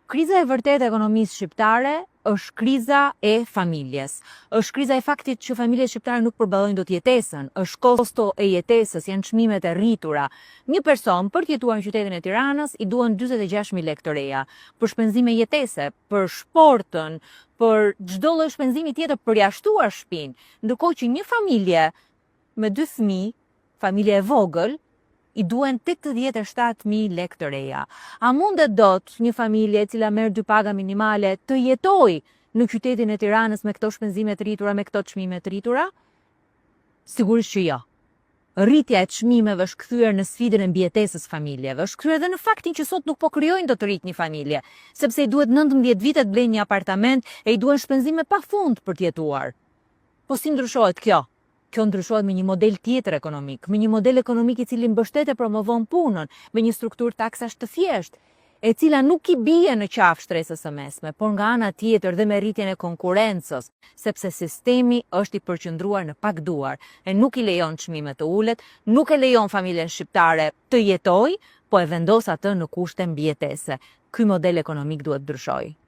Kriza e vërtetë e ekonomisë shqiptare është kriza e familjes. Është kriza e faktit që familjet shqiptare nuk përballojnë dot jetesën, është kosto e jetesës, janë çmimet e rritura. Një person për të jetuar në qytetin e Tiranës i duhen 46.000 lekë të reja për shpenzime jetese, për shportën, për çdo lloj shpenzimi tjetër përjashtuar shtëpinë. Ndërkohë që një familje me dy fëmijë, familje e vogël, i duhen 87.000 lekë të reja. A mundet dot një familje e cila merr dy paga minimale të jetojë në qytetin e Tiranës me këto shpenzime të rritura, me këto çmime të rritura? Sigurisht që jo. Rritja e çmimeve është kthyer në sfidën e mbijetesës familjeve, është kthyer edhe në faktin që sot nuk po krijojnë dot të rritë një familje, sepse i duhet 19 vite të blejnë një apartament e i duhen shpenzime pafund për të jetuar. Po si ndryshohet kjo? Kjo ndryshohet me një model tjetër ekonomik, me një model ekonomik i cili mbështet e promovon punën, me një strukturë taksash të thjeshtë, e cila nuk i bie në qafë shtresës së mesme, por nga ana tjetër dhe me rritjen e konkurrencës, sepse sistemi është i përqendruar në pak duar e nuk i lejon çmimet të ulet, nuk e lejon familjen shqiptare të jetojë, po e vendos atë në kushte mbijetese. Ky model ekonomik duhet ndryshojë.